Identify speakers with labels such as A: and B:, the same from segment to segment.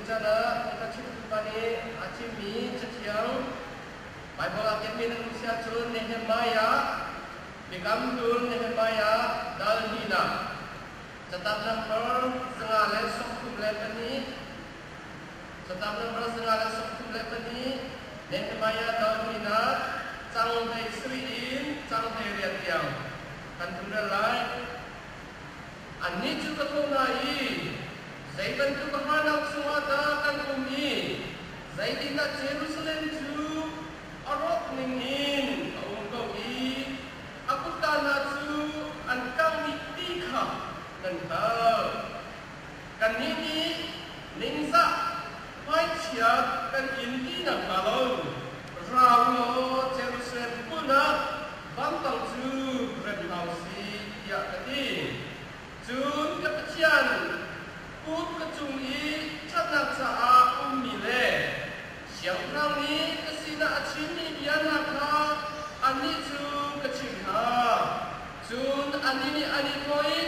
A: Tuzing caan ah kan chimtu pa nih a chimmi Cathiang Baibal ah kenmi nan um si ahcun Nehemiah Biakam Hlun Nehemiah dal hnihnak catlap nambar 132, catlap nambar 132, Nehemiah dal hnihnak cang 17 in cang 18 tiang kan hun rel lai. Annih cu ka thawh hna i, Zei bantuk harnak chungah dah kan um i zeitindah Jerusalem cu a rawk ningin a um ko i a kutka hna cu an kangh dih ti kha nan hngalh. Kannih nih ningzah hmaichiat kan in ti nakhnga lo ra u law Jerusalem kulhnak vampang cu rem hna u sih, tiah ka ti. Cun ka Pathian kut ka cung i ṭhatnak caah ummi le siangpahrang nih ka sinah a chimmi bia hna kha annih cu ka chimh hna. Cun annih nih an i thawh i,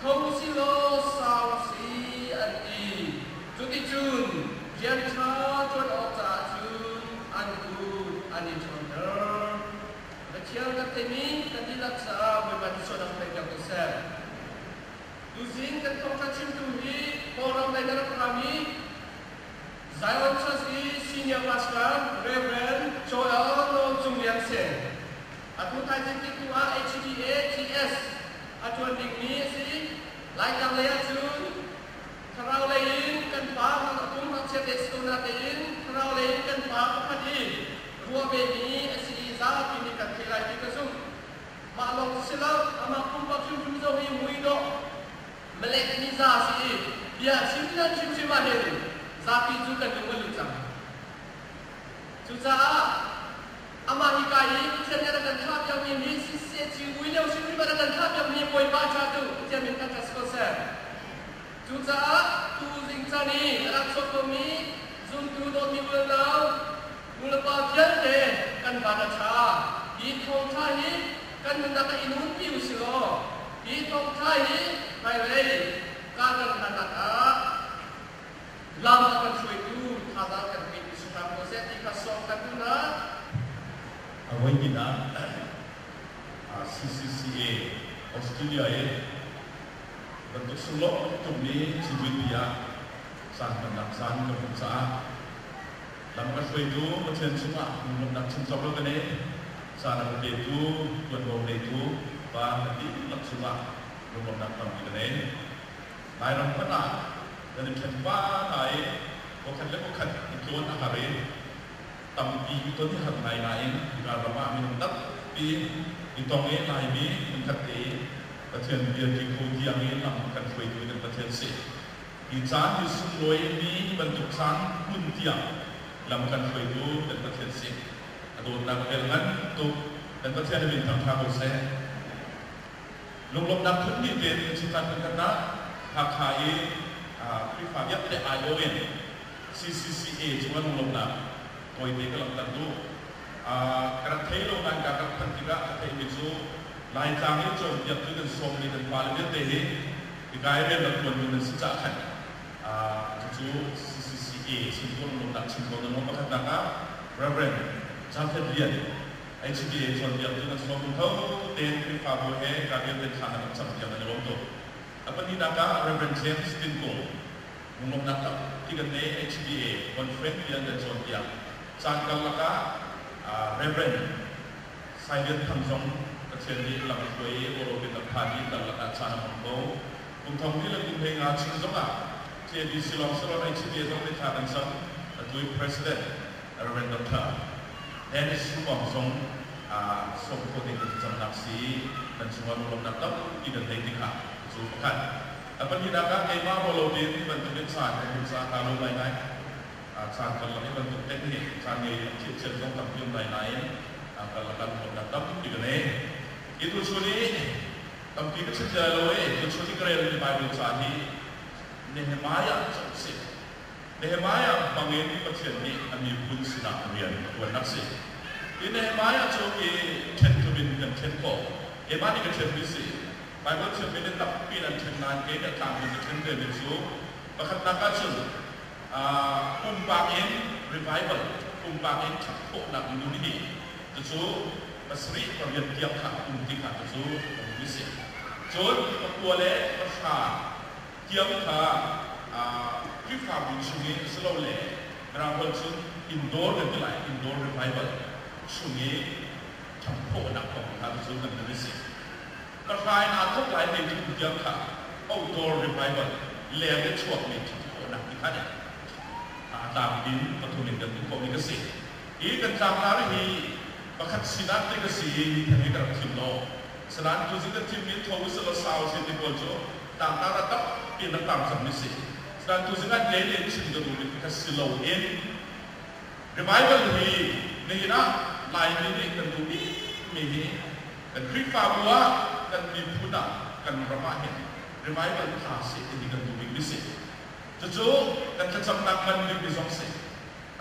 A: Tho u sih law sau u sih, an ti. Cuticun rian ṭha ṭuan awk caah cun an kut an i ṭhawnter. Pathian kan theimi kan dihlak caah Bawipa nih sualnak pek ko seh. Tuzing kan thawngṭha chimtu hi Kawlram lei na rak rami Zion Church i Senior Pastor Reverend Joel Nawl Cung Lian si. Atu thaizing tu ah HDA TS a ṭuan dingmi a si. Laitlang lei ahcun thlarau lei in kan pa a pum ngakchia te si ko natein thlarau lei in kan pa pakhat i ruah vemi a si i zapi nih kan theih lai ti ka zumh. Mah lawng si lo, amah pumpak hrimhrim zong hi muidawh malek miza a si i bia chim nan hrimhrim ah hin zapi cu kan lung a lut cang. Cucaah amah hi ka i Pathian nih a rak kan thlah piakmi hi siseh civui lio hrimhrim a rak kan thlah piakmi Bawipa ṭha tu Pathian min kan ṭhat si ko seh. Cucaah tuzing caan i a rak chuak komi zumtu dawtmi u le nau nulepa vialte kan van a ṭha. Hi thawngṭha hi kan nunnak ah i nunpi u si law hi thawngṭha hi hmailei kar kan hlannak ah lam a kan hruaitu thazaang kan petu si hram ko seh ti kha sawm kan duh hna.
B: A voihnihnak CCCA Australia i bantuk sunglawi tukmi civuipi ah caan hmannak caan ka hmuh caah lam ka hruaitu Pathian cungah lunglawmhnak chim cawk lo ka nei. Caan a ka petu, tuanvo ngeitu pa ka dihlak cungah lunglawmhnak tampi ka nei. Lairam hmanh ah kan i ṭhen pa hna i pakhat le pakhat i tlawn a har i tampi i ton i har ngai nain hika ram ah minung tampi i tong i Laimi hmunkhat te i Pathian bia ti kho tiang i lam a kan hruaitu kan Pathian si. Hi caan hi sunglawi mi bantuk caan hmun tiang lam a kan hruaitu kan Pathian si. A dawtnak a vel ngan tuk. Kan Pathian a min thangṭha ko seh. Lunglawmhnak phun hnih tein kan chim caan hmunkhat ah Hakha i Khrihfa vialte aiawh in CCCA cungah lunglawmhnak tawite ka langhter duh. Ka rak thei lo nain ka rak phanh tikah ka theihmi cu Laitlang i cawnpiaktu kan sawmmi kan pale vialte hi hika i rian rak ṭuanmi nan si caah khan cucu CCCA chungkhar lunglawmhnak chim ko na pakhatnak ah Reverend Jafet Lian HBA cawnpiaktu nan sawm tho tein Khrihfabu he ka vialte thla na kan campiak nan i lawm tuk. A pahnihnak ah Reverend James Tinkung lunglawmhnak tampi kan nei HBA conference lian kan cawnpiak. Caan karlak ah Reverend Sai Lian Thang zong Pathian nih lam a hruai i Awlawpin a phan i karlak ah caan a hmang ko. Kum thong hnih le kum 15 chung zongah TABC lawng si lo HBA zong nih thla kan cam. Atu i President Reverend Dr. Dennis Sumang zong sawm khawh ding kan thlacamnak si kan cungah lunglawmhnak tampi kan nei tikah cu pakhat. A pahnihnak ah keimah ruah lo tein hi bantukin caan ka hmuh caah kaa lawm ngaingai. Caan karlak i bantuk tek nih caan ngei thiamthiam zong tampi um lai nain karlak ah lunglawmhnak tampi ka nei. Hi tuchun i tampi ka chim lai lo i tuchun i ka relmi Bible ca hi Nehemiah cauk si. Nehemiah hmangin Pathian nih a miphun sinah rian a ṭuannak si. Hi Nehemiah cu hi ṭhen thum in kan ṭhen khawh. Keimah nih ka ṭhenmi si. Baibal thiammi nih tampi in an ṭhen nain kei nih a tlangmi ka ṭhen vemi cu pakhatnak ahcun Pumpak in revival, pumpak in ṭhat khawhnak nun hi cucu pasarih pariat tiang kha a um ti kha cucu ka hmuh i si. Cun pakua le pahra tiang kha Khrihfabu chung i silole Mirang holh cun indoor kan ti lai, indoor revival chung i ṭhat khawhnak kong kha cucu kan hmuh i si. Pahra in aa thawk lai ti thum tiang kha outdoor revival leng i chuakmi ṭhat khawhnak ti kha nih aa tlang in pathum in kan tuah khawhmi ka si. Hi kan tlangtar hi pakhat sinak te ka si i hi theng hi ka rak thim lo. Asinain tuzing kan thimmi tho usih law sau usih ti pawl cu tlangtar ah tampi in rak tar cangmi si. Asinain tuzing ah len in chim ka duhmi pakhat si loin revival hi nihin ah Laimi nih kan duh bikmi hi kan Khrihfabu ah, kan miphun ah, kan ram ah hin revival tha seh ti hi kan duh bikmi si. Cucu kan thlacamnak ngan bikmi zong si.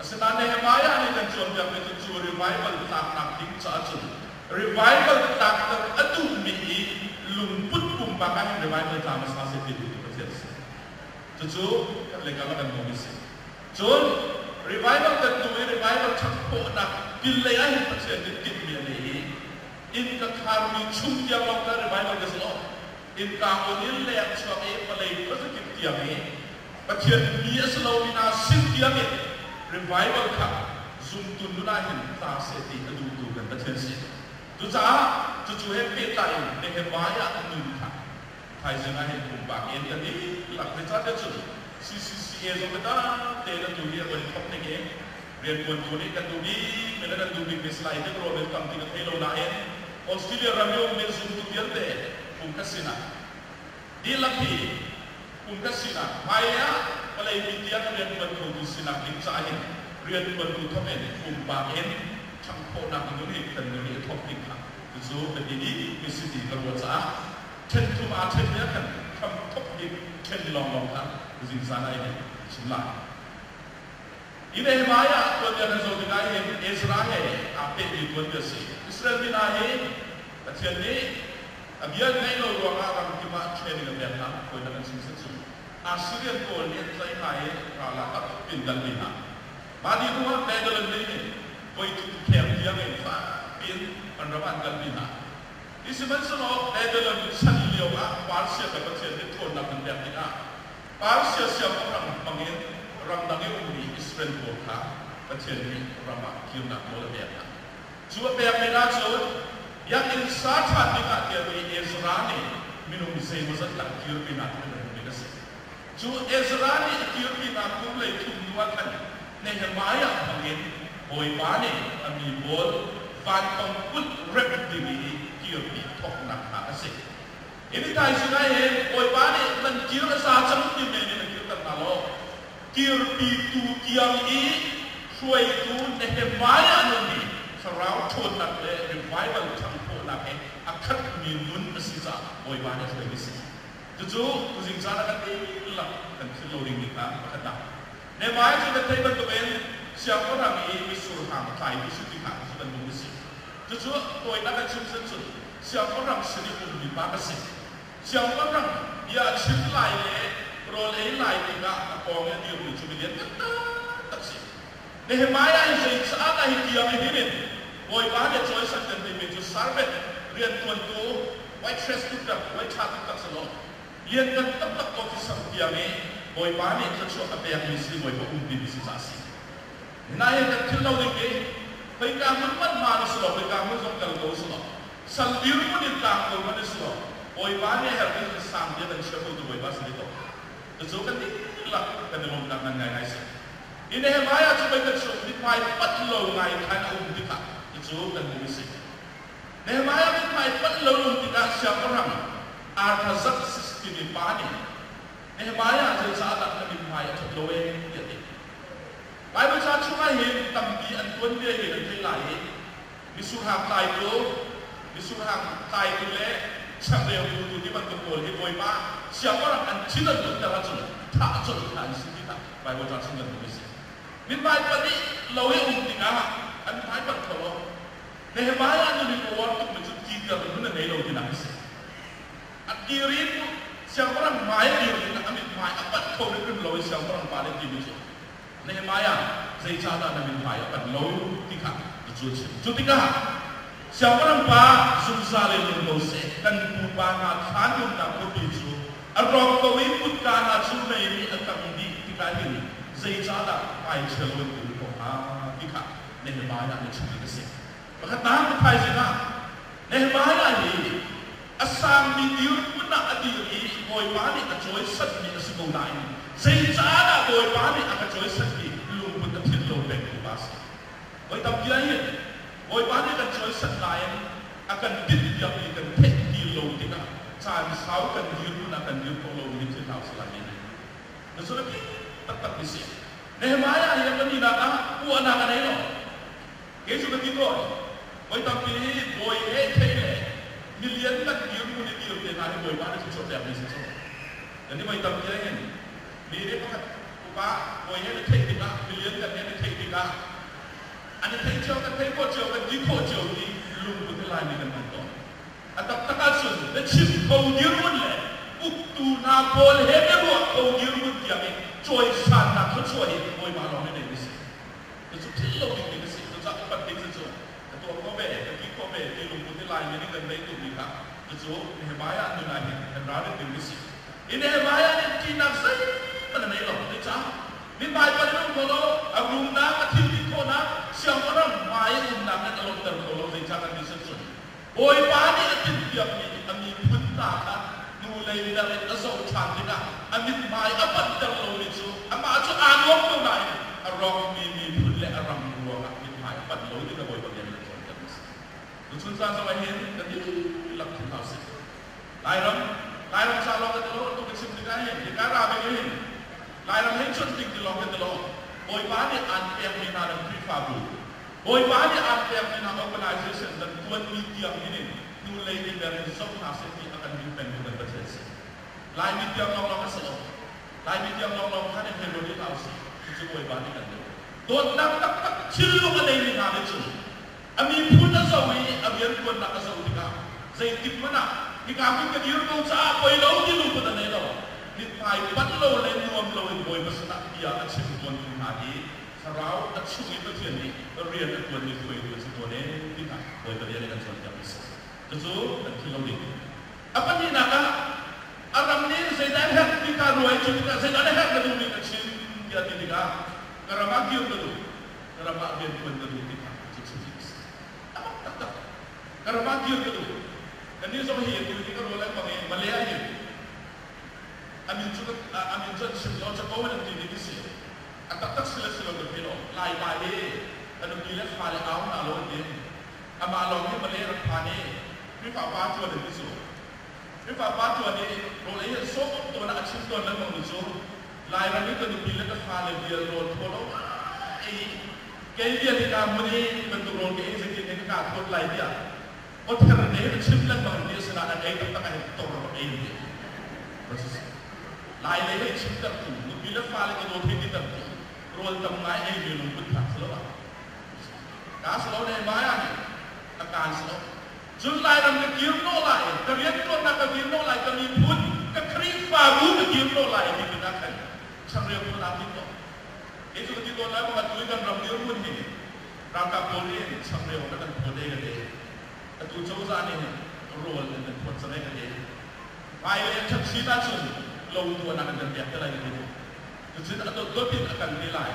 B: Asinain Nehemiah nih kan cawnpiakmi cu cu revival tlaknak ding caah cun revival tlakter a duhmi i lungput pumpak ah hin revival tla hmasa seh ti duhtu Pathian a si. Cucu kan lei kam ah kan hmuhmi si. Cun revival kan duh i revival ṭhat khawhnak pin lei ah hin Pathian nih tinhmi a ngei i inn ka kharmi chung tiang lawng kha revival ka si lo. Innka on in leng chuak i vawlei khuazakip tiang i Pathian mi a si lomi hna sin tiang in revival kha zumtu nun ah hin tla seh ti a duhtu kan Pathian si. Cucaah cucu he pehtlai in Nehemiah nun kha thaizing ah hin pumpak in kan dihlak zeicahtiah cun CCCA zong biatak tein atu hi a van i thawk ning i riantuantu nih kan duh bik mi le kan duh bik mi si lai ti ka ruah mi tampi ka thei lo nain Australia ram i ummi zumtu vialte pumkhat sinak dihlak hi pumkhat sinak hmailei ah vawlei mi tiang riantuan khotu sinak ding caah hin riantuantu thawk in pumpak in ṭhangh khawhnak nun hi kan nun i a thawk ding kha cucu biapi bikmi si ti ka ruah caah ṭhen thum aa ṭhen mi ah khan hram thawk bik ṭhen lawnglawng kha zingzan ah hin chim lai. Hi Nehemiah tuanbia kan zoh tikah hin Ezra he aa pehmi tuanbia a si. Israel mi hna hi Pathian nih a bia ngaih lo ruangah ramkip ah training a pek hna. Hawinak an chim set cu Assyrian pawl nih an tlaih hna i ral ah tampi an kalpi hna. Mah ni hnu ah Babylon nih hin voi thum kheng tiang in fakpi in an ram ah an kalpi hna. Hi sihmanhsehlaw Babylon chan lio ah Persia le Pathian nih ṭhawnnak an pek tikah Persia siangpahrang hmangin ramdang i ummi Israel pawl kha Pathian nih ram ah kirnak nawl a pek hna. Cu a pekmi hna cun biakinn sa ṭhan dingah tiah Ezra nih minung zeimawzat lang kirpi hna ti kan hmuh ding a si. Cu Ezra nih a kirpi hna kum lei thum hnu ah khan Nehemiah hmangin Bawipa nih a mi pawl vanpang kulh remh ding i kirpi thawknak hna a si. Hi mitai sinai hin Bawipa nih nan kir a za cang ti men in a kirter hna lo. Kirpitu tiang i hruaitu Nehemiah nun hi thlarau ṭhawnnak le revival ṭhangkhawhnak he a khatmi nun a si caah Bawipa nih a hruaimi a si. Cucu tuzing caan ah kan dihlak kan philh lo dingmi kha pakhat ah. Nehemiah cu kan theih bantukin siangpahrang i mitsur hang tlaitu si ti kha cu kan hmuh a si. Cucu tawinak in chim sen cun siangpahrang sin i ummi pa ka si. Siangpahrang bia chim lai le rawl ei lai tikah a pawng i a dirmi cu milian taktak si. Nehemiah hi zeicah dah hi tiang i hin in Bawipa nih cawisan kan timi cu servant riantuantu waitress tuktak, waitha tuktak si lo. Lianngan taktak officer tiang i Bawipa nih thluachuah a pekmi si Bawipa umpi mi si caah a si. Nain kan philh lo ding hi khoika hmun hmanh hmaan a si lo, khoika hmun zong kal ko a si lo. Sal dirhmun in tlang ko hmanh a si lo. Bawipa nih a herhmi cu sang bia kan chia khotu Bawipa si ko. Cucu kan dihlak kan i lawmnak ngan ngaingai si. Hi Nehemiah cu pei kan chung mithmai panh lo ngai khan a um tikah cucu kan hmuh a si. Nehemiah mithmai panh lo um tikah siangpahrang Artaxerxes timi pa nih Nehemiah zeicahdah na mithmai a ṭhat lo ee tiah a ti. Baibal ca chungah hin tampi an tuanbia hi nan theih lai i misurhang tlaitu, misurhang tlaitu le changreu putu ti bantuk pawl hi Bawipa siangpahrang an thin an hunter ahcun thah colh hna an si ti kha Baibal ca chung kan hmuh a si. Mithmai pahnih lo i um tikah an mithmai panh kho lo. Nehemiah nun hi ka uar tukmi cu titer nun a ngei lo tinak a si. A dir i siangpahrang hmai a dir in a mithmai a panh kho hrimhrim lo i siangpahrang pa nih timi cu. Nehemiah, zeicahdah na mithmai a panh lo ti kha cu a chim. Cu tikah siangpahrang pa zungzal in nung ko seh, kan pupa hna thlaan umnak khuapi cu a rawk ko i kutka hna cu mei nih a kangh dih tikah hin zeicahdah hmaichia loin ka um ko hnga ti kha Nehemiah nih chim ding a si. Pakhatnak ka thaizing ah Nehemiah hi a sangmi dirhmun ah a dir i Bawipa nih a cawisanmi a si ko nain zeicahdah Bawipa nih a ka cawisanmi lungput a philh lo pengtu pa a si. Voi tampi ah hin Bawipa nih kan cawisan nain a kan tinhpiakmi kan theih ti lo tikah caan sau kan dirhmun ah kan dir khawh lomi hi thil hna usih lai men. Cucu biapi taktak mi si. Nehemiah hi a pahnihnak ah uahnak a nei lo. Kei cu ka ti tawn. Voi tampi hi bawi he thei le milian kan dirhmun i dir te hna hi Bawipa nih thluachuah pekmi si cu. Kan i voi tampi ah hin mi nih pakhat upa bawi he na theih tikah milian kan he na theih tikah an i theih cio kan theih khawh cio kan ti khawh cio ti lungput hi Laimi kan hman tawn. A taktak ahcun na chim kho dirhmun le uktu hna pawl he biaruah kho dirhmun tiang in cawisannak thluachuah hi Bawipa lawng nih neih a si. Cucu philh lo ding ding a si. Cucaah upat ding cu ka tuah khawh ve, ka ti khawh ve ti lungput hi Laimi nih kan neih tukmi kha cucu Nehemiah nun ah hin kan ralrin ding a si. Hi Nehemiah nih ṭihnak zeihmanh a nei lo. Zeicah? Mithmai panh in um kho lo, a rumnak, a thil ti khawhnak, siangpahrang hmai in umnak in a lawmhter kho lo. Zeicah kan ti setsut? Bawipa nih a timhpiakmi a miphun hna kha hnulei mer in a zoh ṭhan tikah a mithmai a panhter lomi cu amah cu aa nuam ko nain a rawkmi miphun le a ram ruangah mithmai a panh lo tikah Bawipa bia nih a cawnter a si. Tuchun caan zongah hin kan dihlak thil hna usih. Lairam, Lairam ca lawng kan ti lo, tu ka chim tikah hin hika ra bing hin Lairam hei cuanh ding ti lawng kan ti lo. Bawipa nih aan pekmi hna nan Khrihfabu, Bawipa nih aan pekmi hna organization nan tuanmi tiang hin in hnulei in mer in zoh hna seh ti a kan duh pengtu kan Pathian si. Laimi tiang lawnglawng a si lo. Laimi tiang lawnglawng khan in hei ruat rih hlah usih. Cucu Bawipa nih kan duh. Dawtnak taktak thinlung a neimi hna nih cun a miphun a zoh i a riantuannak a zoh tikah zeitik hmanh ah hika hmun ka dir ko caah poi lo ti lungput a nei lo. Mithmai panh lo le nuam lo in Bawipa sinah bia a chim tawntu hna hi Thlarau a chung i Pathian nih rian a ṭuanmi hruaitu an si tawn ee ti kha Bawipa bia nih kan cawnpiak mi a si. Cucu kan philh lo ding. A pahnihnak ah, a ram nih zeidah a herh ti kha ruai cu tikah zeidah na herh na duhmi ka chim tiah ti tikah ka ram ah kir ka duh, ka ram ah rian ṭuan ka duh ti kha cu chim a si. A mak taktak. Ka ram ah kir ka duh. Kannih zong hi tu hi ka rual lengmang i Malay ah hin a min cu a min cu an chim lo capo in an ti ding a si. A taktak si le si lo kan thei lo. Laipa hi a nupi le fale au hna lo an ti. Amah lawng hi Malay rak phan i Khrihfa pa ṭuan an ti cu. Khrihfa pa ṭuan i rawl ei an sawm tawn ah a chim tawn lengmang mi cu Lairam i ka nupi le ka fale vial rawl thaw lo ei i kei vial hi kaa hmun i bantuk rawl ka ei zeitin he ka kaa thawt lai tiah awther te a chim lengmang ti a si nain an ei taktak ah hin tor a rak ei an ti. Lai lei hei chimtertu, nupi le fale ka dawt hei titertu, rawl tam ngai eimi lungput hna si lo ah. Ka si lo Nehemiah nih a kaan si lo. Cun Lairam ka kir hnawh lai, ka rianṭuannak ka dir hnawh lai, ka miphun, ka Khrihfabu ka kir hnawh lai ti tikah khan changreu phun aa tim lo. Kei cu ka ti tawn lai bang atu i kan ram dirhmun hi ralkap pawl nih changreu na kan phawt ei ka ti. Atu cozah nih hin rawl an kan phawt cang ei ka ti. Hmailei an ṭhat chin ahcun lo tuahnak an kan pek te lai ka ti. Cucun a dotdot in a kal te lai.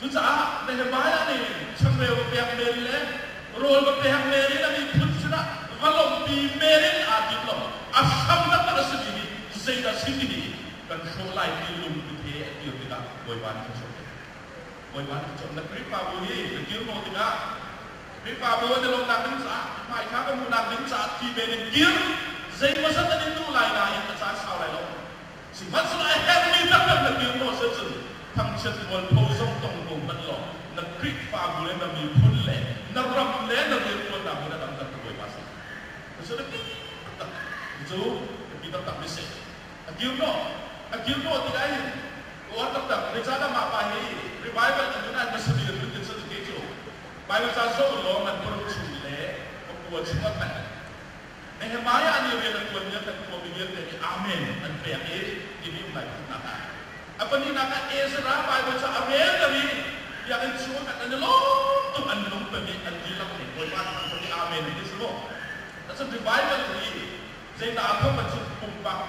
B: Cucaah Nehemiah nih changreu va pek men le rawl va pek men in a miphun sinah va lawmhpi men in aa tim lo. A hram taktak a simi hi zeidah si ti hi kan hrawh lai ti lungput he a kir tikah Bawipa nih kan hrawh te. Bawipa nih kan Na Khrihfabu hi na kir nawl tikah Khrihfabu an i lawmhnak ding caah hmaithla ka hmuhnak ding caah thi men in kir zeimawzat an in duh lai nain a caan sau lai lo. Sihmanhsehlaw a herhmi taktak na kir nawl si cun thangchiat mualpho zong tong ko hmanh law na Khrihfabu le na miphun le na ram le na rianṭuannak hmun a damtertu Bawipa si. Cucu biapi taktak cucu biapi taktak mi si. A kir nawl a kir nawl tikah hin uar taktak zeicahdah mah pa hi revival an nun ah hmasa bik a tlun ti cu kei cu Bible ca zoh law an paruk chung le pakua chung ah khan Nehemiah nih rian a ṭuanmi a kan khuami vialte nih Amen an pek i timi um lai phatnak ah. A pahnihnak ah Ezra Baibal ca a relter i biakinn chung ah an i lawm tuk, an lungpem i an dihlak nih Bawipa thangṭhat i Amen ti si maw? Cun revival hi zeidah a thawk ahcun pumpak,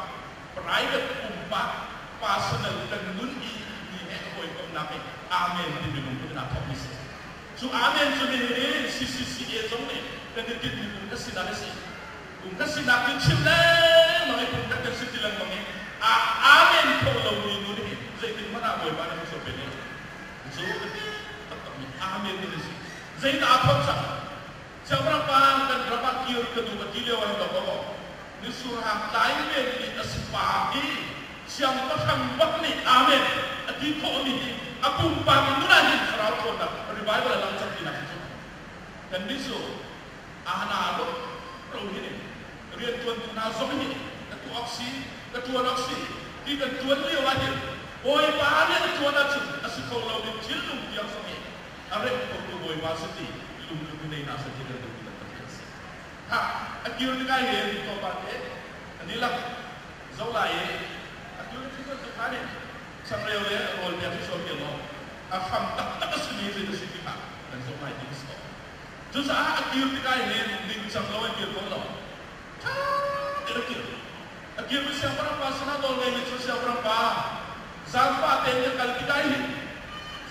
B: private pumpak, personal kan nun i ni he a hawikomhnak i Amen timi lungput in aa thawkmi si. Cu Amen cu nihin CCCA zong nih kan i tinhmi kum khat sinak a si. Kum khat sinak cu chim lengmang i kum khat kan si ti lengmang i a Amen kho lomi nu nih zeitin hmanh ah Bawipa nih a chuah pe ne. Cu biapi taktakmi Amen ti si. Zeidah aa thawk cang? Siangpahrang pa kan ram ah kir ka duh a ti lio ah hin dawk aw misurhang tlai men mi a si pa hi siangpahrang bak nih amen a ti khawh mi hi a pumpak in nun ah hin thlarau ṭhawnnak revival a lang cang tinak si cu. Kannih cu ahna lo ro hi nih rianṭuantu hna zong hi ka tuah awk si ka ṭuan awk si ti kan ṭuan lio ah hin Bawipa rian a ṭuan ahcun a si kho lomi thil nung tiang zong hi a remh khotu Bawipa si ti lungthin hi nei hna seh ti kan duhmi kan Pathian a si. Ha a kir tikah hin tlawmpal te an dihlak zoh lai i a kir thil bantuk kha nih changreu le rawl pek hi sual law a hram taktak a simi zei a si ti kha kan zoh lai ti si ko. Cucaah a kir tikah hin ningcang lo in kir ko lo. Ṭha tein a kir. A kirmi siangpahrang pa sinah nawl ngeimi cu siangpahrang pa zaangfah tein na kal tikah hin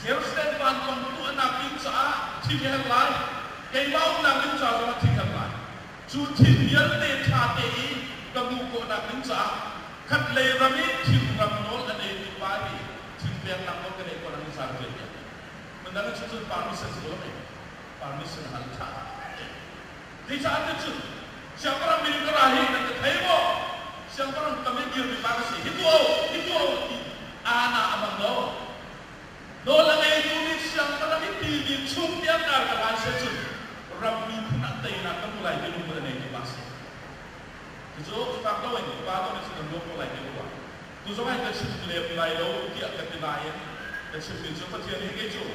B: Jerusalem vanpang tuahnak ding caah thing a herh lai, keimah umnak ding ca zongah thing herh lai. Cu thing vialte ṭha te i ka hmuh khawhnak ding caah khatlei ram i thingram nawl a neitu pa nih thing peknak nawl ka neih khawh nakding ca ka ṭialpiak. Phundang in cun permission si ko lo mei? Permission hal ṭha te. Zeicahtiah cun siangpahrang min in ka ra hi nan ka thei maw? Siangpahrang kam i dirmi pa ka si. Hi tuah u, hi tuah u ti aana a hmang lo. Nawl a ngeitu nih siangpahrang i timi chung tiang kar ka hlan seh cun ram miphun ah teinak ka hmu lai ti lungput a ngeitu pa si. Cucu fak loin upa dawh nih cun an ruah ko lai ti ka ruah. Tu zong ah ka chim lem lai lo tiah ka ti nain ka chimmi cu Pathian hi kei cu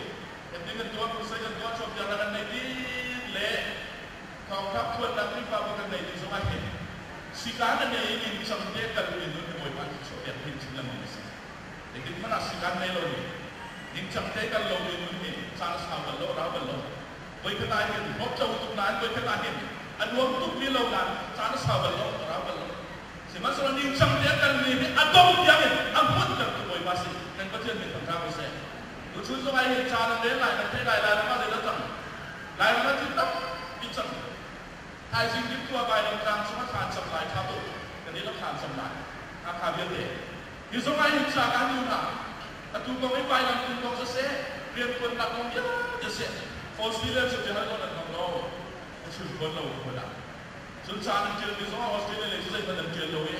B: Hiti kan tuah, crusade kan tuah, cawnpiaknak kan neih ding le thawngtha phuannak Khrihfabu kan neih ding zongah hin sikaan a nei i ningcang te kalmi nun hi Bawipa nih chuahpiak hin chin lengmang a si. Zeitik hmanh ah sikaan nei lo mi, ningcang te kal lomi nun hi caan a sau bal lo, a rau bal lo. Voikhat ah hin hlawhtlo tuk nain voikhat ah hin a nuam tukmi lo nain caan a sau bal lo, a rau bal lo. Sihmanhsehlaw ningcang te a kalmi hi a dong tiang in a hmunhtertu Bawipa si. Kan Pathian min thangṭha ko seh. Tuchun zong ah hin caan an rel lai, kan theih lai, Lairam ah zeidah cang? Lairam ah thil tampi cang. Thaizing Timhtuah Vailam tlang cungah thla an cam lai, ṭha tuk. Kan i la thla an cam lai. Hakha vialte. Hi zong ah hin ca kan nu hna. Atu kong i vailam tung kong siseh, rianṭuannak kong vialte seh, Australia cu biahal nawn an hmang lo. A chim fawn lo hmun ah. Cun ca nan ṭialmi zong ah Australia lei cu zeihmanh nan ṭial lo i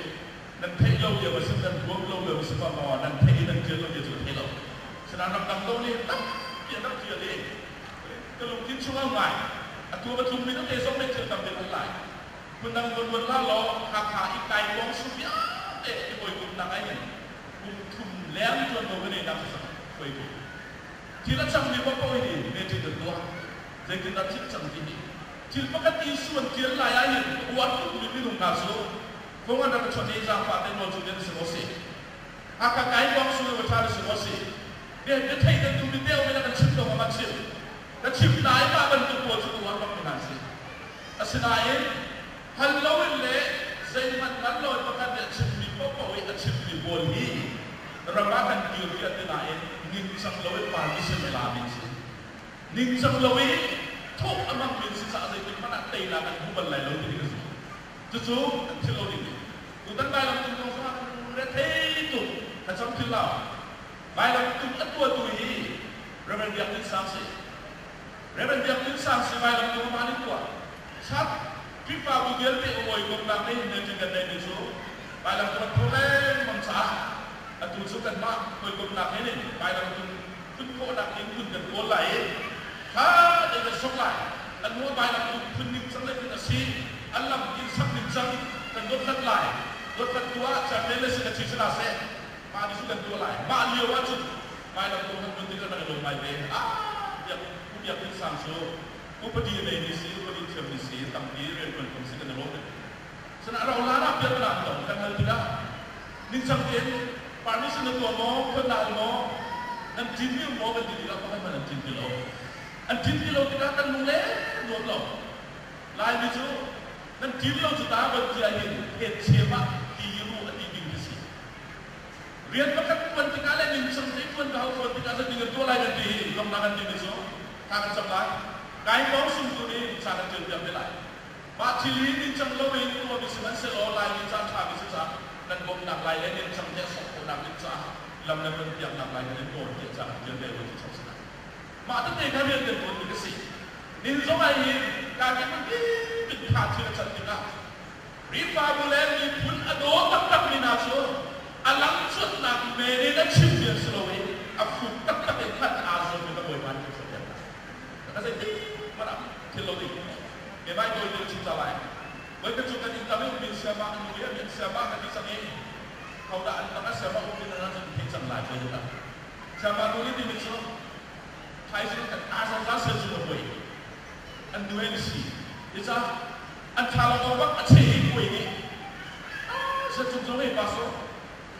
B: nan theih lo bia va si, nan huam lo bia va si pa maw, nan theih i nan ṭial lo bia cu ka thei lo. Sinain ramdang do nih tampi an rak ṭial i ka lungthin chung ah ngai. Atu va tlungmi tete zong nih thil tampi an lai. Phundang von ruat hlah law Hakha i kaikuang sum vialte i hawikomhnak ah hin kum thum leng ṭuanvo ka neinak cu hruaitu. Thil a cangmi paohpaoh hi meeting kan tuah. Zeitindah thil cang ti hi thil pakhat i suan ṭial lai ah hin ka uar tukmi minung hna cu phung an rak i chawnh i zaangfah te nawl cu den si maw si? Hakha kaikuang sung i va ṭha na si maw si? Bia theih nan duhmi te um in a kan chim ko hnga ma chim? Ka chim na i mah bantuk pawl cu ka uar bakmi hna an si. Asinain hal loin le zeihmanh ngan loin pakhat nih a chimmi paohpaoh i a chimmi pawl hi ram ah kan kir tiah ti nain ningcang lo in permission a lami an si. Ningcang lo i thawh a hmangmi an si caah zeitik hmanh ah teinak an hmu bal lai lo ti ka zumh. Cucu an thil lo ding ni. Tutan Lailam tung kong zongah kan rethei tuk. Thlacam thil lo. Lailam tung a tuahtu hi Reverend Biak Tin Sang si. Reverend Biak Tin Sang si Lailam tung amah nih tuah. Chat Khrihfabu vialte hawikomhnak nih meeting kan neihmi cu Lailam tung an phur lengmang caah atu cu kanmah hawikomhnak he nin Lailam tung phun khawhnak ding phun kan kawl lai i ṭha tein kan sok lai. An hnu ah Lailam tung phun ning cang zeitin a si, an lam in sak ning cang kan dothlat lai. Dothlat tu ah chairman le sin a chi si hna seh, mah ni cu kan tuah lai. Mah lio ahcun Lailam tung kan tuan tikah kan i lawm ngai ve. Ah, biak, Pu Biak Tin Sang cu upadi a neimi si, upadi thiammi si, tampi rianṭuan kong si kan i lawm. Sinain rauhlan ah biaknak dong kan hal tikah ningcang tein Permission na tuah maw? Khuan na hal maw? Nan ṭin mi um maw? Kan ti tikah pakhat hmanh an ṭin ti lo. An ṭin ti lo tikah kan lung le nuam lo. Laimi cu nan ṭin lo cu ta van ti ahhin het chem ah ti ru a ti ding khi si. Rian pakhat ṭuan tikah le ningcang te ṭuan ka hau fawn tikah zeitin kan tuah lai kan ti hi lawmhnak kan timi cu tha kan cam lai. Kai mawng sungtu nih ca kan ṭial piak te lai. Mah thil hi ningcang loin tuahmi sihmanhsehlaw Laimi ca ṭhami si caah nan bawmhnak lai le ningcang te a sok khawhnak ding caah lam nan van piaknak lai kan in nawl tiah ca kan ṭial ve voi ti chok si lai. Mah tete kha rian kan ṭuanmi ka si. Nin zong ah hin kaa ke hmun bik tha thil a can tikah Khrihfabu le miphun a daw taktakmi hna cu a langcuannak men in a chimmi an si lo i a fuk taktak in khan aa zuammi ka Bawipa nih kan cawnpiak hna. Ka zeitik hmanh ah thil lo ding. Keimah i dawi chin ca lai. Voi ka cu kan inn tam i ummi siama an nu i a min siama kan ti cang i hodah an tang ah siama ummi nan cun thei cang lai voi ka. Siama nu nih timi cu thaizing kan aa zong za sel cu ka buai. An nu he si. Ica an tha lo bak a che i kuai nih ah sel cung zong i pastor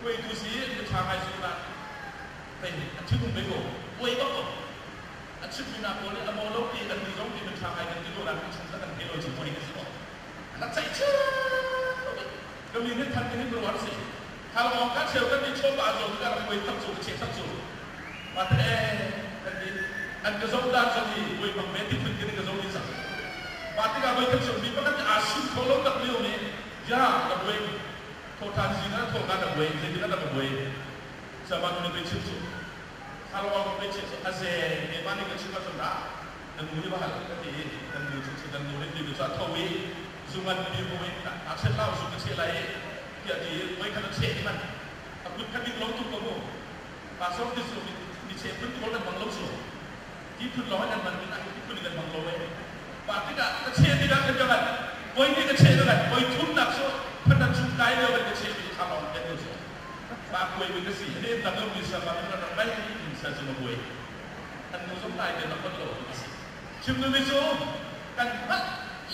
B: kuai tu si mi tha ngai su na thei a thinung ve ko kuai bak ko. A chimmi hna pawl nih a maw lo ti an ti zong ti min ṭha ngai kan ti lo nain kan chung kha kan thei lo cu poi ka si ko. An ceih cio ka mi nih than hin ruan si. Thalawng ka cheu kan ni chawm ba zo ka rak poi thak cu ka che thak cu. Ma te kan ti an ka zo dan zong hi poi bang ve ti phun kin ka zo ni cang. Ma tikah voi kan chim mi pakhat aa sum kho lo tak lio nih ya ka buai tho than zing ah tho ka buai zeitin ah ka buai sama nu nih chim cu Thalawa hmeichia cu a ze keimah nih ka chim ahcun dah na nu hi va hal ka ti i kan nu cu kan nu nih ti cu a tho i zu nganpi hmu in aa chet lau zu ka cheh lai i tiah ti i voi khat a cheh i man a kut kha dik lo tuk ko mu pastor ti cu mi cheh phun pawl kan hmang lo cu ti phun lawng in kan hman min ah ti phun in kan hmang lo e mah tikah ka cheh tikah kan ka ngan voi nih ka cheh ka ngan voi thumnak cu phan chung kai lio kan ka cheh mi tha lawng kan cu Ba kuai mi ka si. Ane dang lo mi sa ma kan rak mai in sa cu ma buai. An nu zong nai te rak hot lo ti si. Chim nu mi cu kan hngalh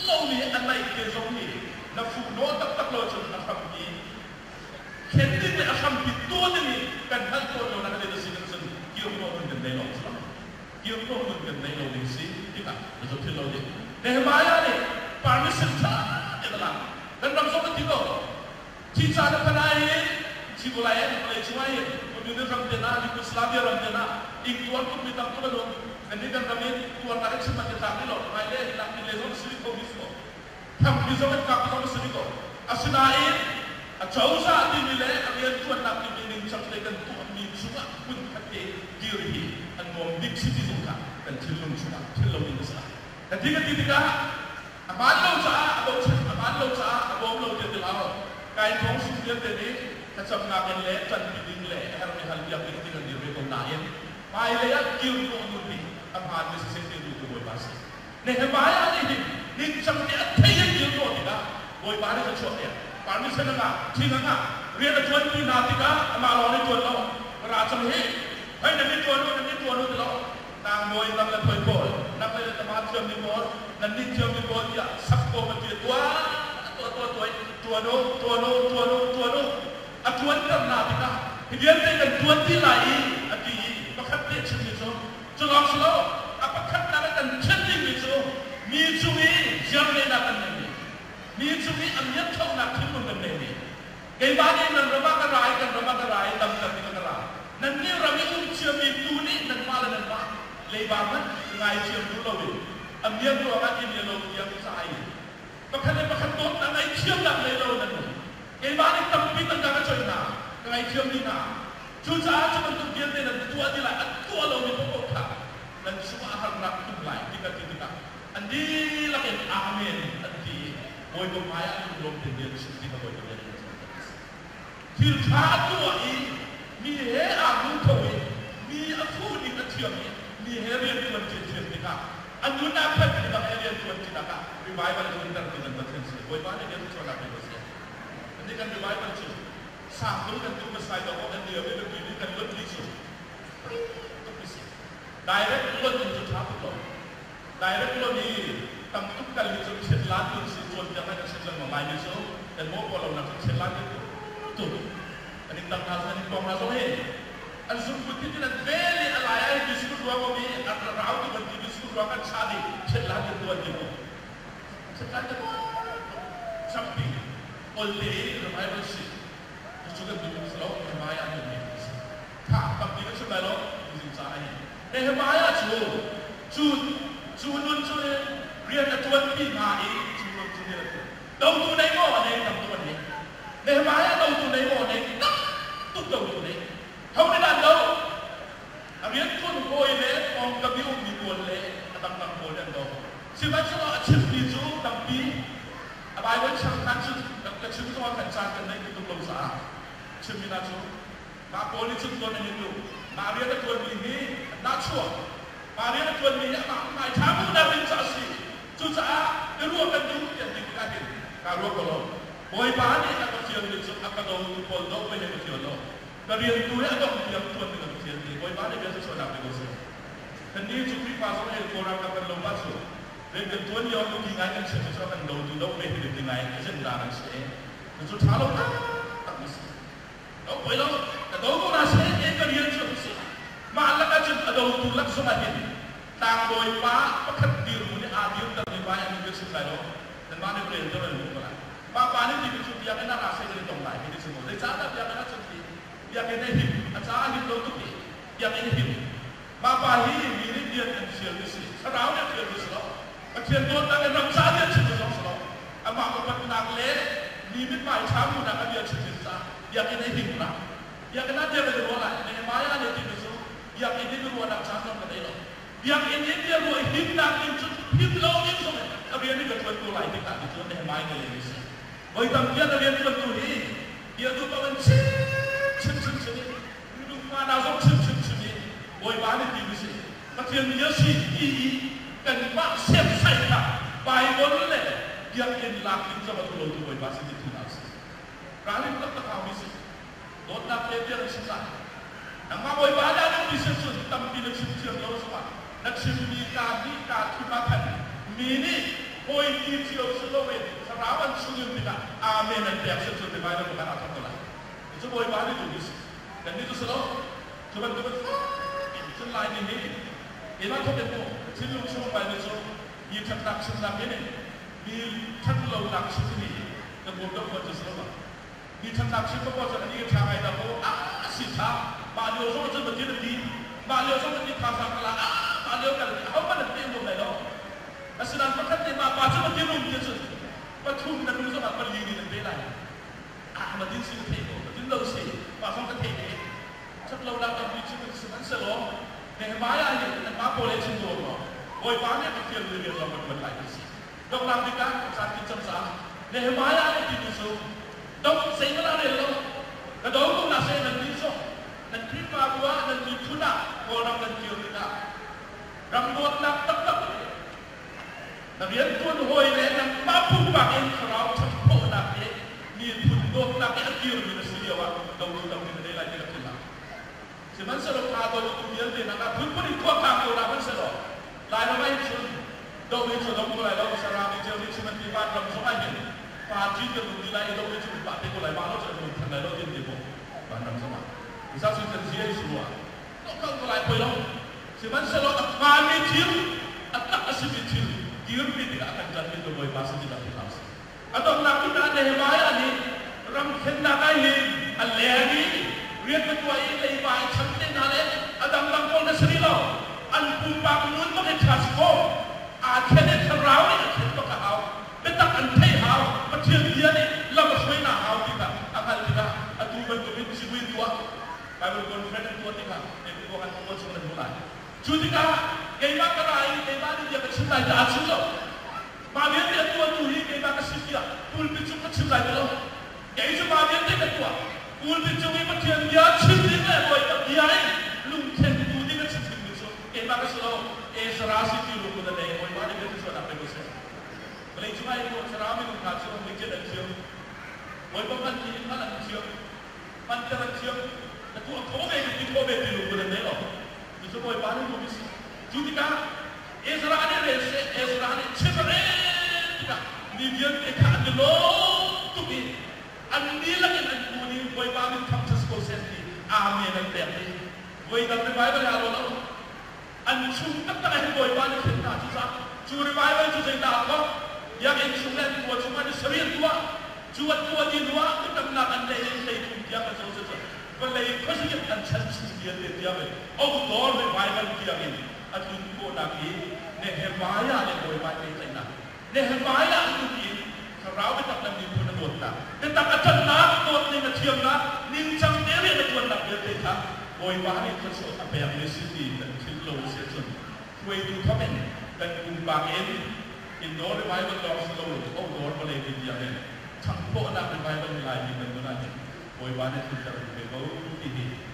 B: lo mi an nai te zong nih na fuh naw taktak lo cun a hrampi khen ding le a hrampi tuah ding i kan hngalh tawn lo nak ane si kan cun kir naw nun kan nei lo si kir naw nun kan nei lo ding si tikah na zo thil lo ding. Nehemiah nih permission tha te la kan ram zong kan ti ko. Thi caan a phanh ahhin Chivulai in vawlei cung ahhin communist ram te hna, Yugoslavia ram te hna ingtuar tukmi tam tuk an um. Kannih kan ram in tuarnak in chim an i tlak rih lo. Hmailei an i lak mi le zong a si rih ko mi si ko. Thampi zong an tlak zong a si rih ko. Asinain a cozah timi le a rianṭuannak timi ningcang te kan tuahmi cungah hmunkhat te dir hi a nuam bik si ti zong kha kan thinlung chungah philh lo ding a si lai. Ka ti ka ti tikah A hmaan lo caah a bochan, a hmaan lo caah a bawm lo tiah ti hlah u. Kai thawng sung vialte nih thlacamnak in le ṭanpi ding le a herhmi halpiak ding ti kan dir ve ko nain hmailei ah kir hnawh nun hi a hmaanmi siseh ti duhtu Bawipa a si. Nehemiah nih hin ningcang nih a thei in kir hnawh tikah Bawipa nih a chuah piak. Permission a ngah, thing a ngah, rian a ṭuanpi hna tikah amah lawng nih ṭuan lo, ra cang hi, hei nan i ṭuan u, nan i ṭuan u ti lo, Tlangbawi nang le phoi pawl, nang le tama thiammi pawl, nannih thiammi pawl tiah sak ko va ti tuah tuah tuah tuah tuan u, tuan u, tuan u, tuan u. A tuanter hna tikah hi vialte kan tuan ti lai i a ti i pakhat te chimmi cu cu lawng si lo a pakhatnak ah kan thlen dingmi cu mi cung i ziarneinak kan neimi mi cung i a miatthawknak thinlung kan neimi Keimah nih nan ram ah ka ra i kan ram ah ka ra i damter ding ah ka ra. Nannih ram i um ciami tu nih nanmah le nanmah leiba hmanh ngaithiam duh loin a miak ruangah i lo tiang ca i pakhat le pakhat dawtnak ngaihthiamnak ngei lo nan um. Keimah nih tampi tangka ka coih hna, ka ngaihthiam dih hna. Cucaah cu bantuk vialte nan tuah dih lai, a tuah lomi paohpaoh kha nan cungah a harnak tlung lai ti ka ti tikah an dihlak in Amen an ti i Bawipa hmaiah lunglawm tein bia chim ti kha Bawipa bia nih a cawnpiak a si. Thil ṭha a tuah i mi he aa hmu kho i mi a fuh ning a thiam i mi he rianṭuan ṭi a thiam tikah a nun ah khan midang he rianṭuan ṭinak ah revival a tluntertu kan Pathian si. Bawipa nih rian ṭuan pe ko seh. Kannih kan revival cu sangpul kan duh hmasai lo kan liam i biapi nih kan luat dih cu tuk si. Direct luat in cu ṭha tuk lo. Direct loan i tam tuk kal hi cu thil lan ding si cawnpiak lai kan si lengmang. Laimi cu kan mawh ko lo nak cu thil lan ding tuk. Kan in dang hna zong, pawng hna zong hi an zungput hi tin an vel i a lai ai biskut ruang um i an rau tu kan ti biskut ruang kan cha dih ṭhet lan kan tuan ti mu ṭhet lan kan champi olte i revival si cu kan duh si lo. Nehemiah kan mi si tha tampi kan chim lai lo tuzing ca ai. Nehemiah cu cu cu nun cu rian a tuan pi hna i cu nun cu rian a tuan dotu nei maw a nei tam tuk an nei. Nehemiah dotu nei maw nei tak tuk dotu nei ho ni dan do a rian tuan hawi le pawngkam i ummi pawl le a dangdang pawl an do. Sihmanhsehlaw a chimmi cu tampi a Bible chang khan cu ka chim zong kan caan kan neih tuk lo caah chimmi hna cu mah pawl nih cun tuan an in duh. Mah rian a tuanmi hi an nahchuah, mah rian a tuanmi hi amah hmai ṭha hmuhnak ding caah a si, cucaah biaruah kan duh tiah ti tikah hin kaa ruah ko lo. Bawipa nih a ka fialmi cu a ka dotu pawl doh ve he ka fial lo, ka rian tu hi a dongh tiang tuan ding a ka fial ti. Bawipa nih bia cu chuahnak pe ko seh. Kannih cu Khrihfa zong hi Kawlram ram kan lo ma cu rian kan tuan lio biapi ngai kan chiah cu kan dotu doh ve hi biapi ngai agenda kan si. Cucu ṭha lo taktak mi si do poi lo ka do ko na se e ka rian cu si. Mah lak ahcun a dotu lak zong ah hin tlangbawi pa pakhat dirhmun i aa dirter mi pa an ka chim lai lo, nanmah nih rel te rel ko lai. Mah pa nih ti cu biakinn ah ra seh kan i tong lai hi ti si maw? Zeicahdah biakinn ah cun ti biakinn a him a caah him lo tuk i biakinn him. Mah pa hi mi nih bian an fial mi si, thlarau nih a fial mi si lo, Pathian dawtnak in ram ca bia chim mi zong si lo, amah upatnak le mi mithmai ṭha hmuhnak a bia chim ding caah biakinn a him la. Biakinn ah bia kan i ruah lai. Nehemiah nih ti mi cu biakinn i biaruahnak caan zong ka nei lo, biakinn i biaruah i himnak ding cu him lo ding zong in a rian i ka ṭuan ko lai tikah ti cu Nehemiah nih leh mi si. Voi tampi ah na rian ṭuantu hi bia duh paoh in chim chim chim chim i lungma zong chim chim chim i Bawipa nih ti mi si, Pathian bia si ti i kanmah siaksai kha Bible le biakinn lak ding zong a duh lotu Bawipa sin ti hna si. Ralrin taktak hau mi si. Dawtnak he bia na chim lai. Nangmah Bawipa dah na mi sin cun tampi na chim thiam lo zongah na chimmi kaa hnih kaa thum ah khan mi nih hawi ti cio si loin thlarau an chungin tikah amen an pek sin cun revival pakhat aa thawk ko lai. Cucu Bawipa nih duhmi si. Kannih cu si lo. Cu bantuk in fak in cun Laimi hi keimah thawk in mu thinlung chung Laimi cu mi ṭhatnak chimnak in mi ṭhatlonak chim hi kan huam deuh fawn cu si lo ma. Mi ṭhatnak chim paoh cu ani ṭha ngai dah kaw a si ṭha mah lio zong cun Pathian a ti, mah lio zong kan ti thazaang ka la a mah lio kan ti ahohmanh an ti huam lai lo. Asinain pakhat nih mah pa cu Pathian um ti cun pathum na nu zong ah pali nih nan pe lai. Ah Matin si ka thei ko, Matin lo si mah zong ka thei ve. Ṭhat lonak tampi chim an sihmanhsehlaw Nehemiah nih anmah pawl he chim tuah maw Bawipa nih a fialmi rian lawng kan ṭuan lai ti si. Donghnak bik ah caan kin cang caah Nehemiah nih timi cu dong zeihmanh ah rel lo ka do ko na seh nan nih cu nan Khrihfabu ah nan miphun ah Kawlram nan kir tikah ram dawtnak taktak na riantuan hawi le nangmah pumpak in thlarau ṭhatphawhnak le miphun dawtnak i a kirmi na si lio ah dotu tampi na nei lai ti ka philh hlah. Sihmanhsehlaw kha dotu vialte nak ah phunphun in khuakhan ko hna hmanhsehlaw Lairam ah hin cun do hi cu dong ko lai lo. Saram i cio nih chim an ti vanram zong ah hin party kan um ti lai i do hi cu um pah te ko lai mah lo cu an um than lai lo ti an ti mu vanram zong ah. Isa cu kan zia i su ah kal ko lai poi lo. Sihmanhsehlaw a hmaanmi thil, a tak a simi thil dirpi tikah a kan ṭanmi cu Bawipa sin in a philh hau si. A donghnak bik ah Nehemiah nih ramkhennak ah hin a leng i rian va tuah i leiba i cham te hna le a dangdang pawl na si rih lo. An pumpak nun bak in ṭha si kaw aa thlen i thlarau nih a thlen bak a hau. Biatak an theih hau. Pathian bia nih lam a hruai hna hau ti kha a hngalh tikah atu bantukin civui tuah Bible conference an tuah tikah April an tuah chung an hmu lai. Cu tikah keimah ka ra i keimah nih bia ka chim lai tiah aa chim lo. Mah vialte a tuahtu hi keimah ka si tiah pulpit cung ka chim lai ti lo. Kei cu mah vialte ka tuah. Pulpit cung i Pathian bia chim ding le Bawipa bia in lungthentu ding a chim dingmi cu keimah ka si lo. Ezra si ti lungput a nei. Bawipa nih bia thluachuahnak pe ko seh. Vawlei cungah i thlarau minung hna cu hmuitinh an thiam. Bawipa hman ti in hman an thiam. Hmanter an thiam. Na tuah kho ve ti khawh ve ti lungput an nei lo. Cucu Bawipa nih duhmi si. Cu tikah Ezra nih rel seh, Ezra nih chim a rel tikah mi vialte kha an i lawm tuk i an dihlak in an kun i Bawipa min thangṭhat si ko. seh ti amen an pek i voi dang revival ah lo an chung taktak hin Bawipa nih thlen hna. Cucaah cu revival cu zeidah a thawk? Biakinn chung le an khua chung an i sarih an tuah. Cu an tuah dih hnu ah biatamnak an neih i 13 tiang an zo cu vawlei khuazing an chan chung vialte tiang in outdoor revival tiang in a tlun khawhnak i Nehemiah le Bawipa pehtlaihnak, Nehemiah tluk in thlarau biatak le miphun a dawtnak, biatak a ṭannak, dawtning a thiamnak, ningcang te rian a ṭuannak vialte kha Bawipa nih thluachuah a pekmi si ti kan philh lo a si ahcun hruaitu thawk in kan pumpak in indoor revival lawng si loin outdoor vawlei ti tiang in ṭhanghkhawhnak revival hi Laimi kan nun ahhin Bawipa nih tlunter ve ko ti hi.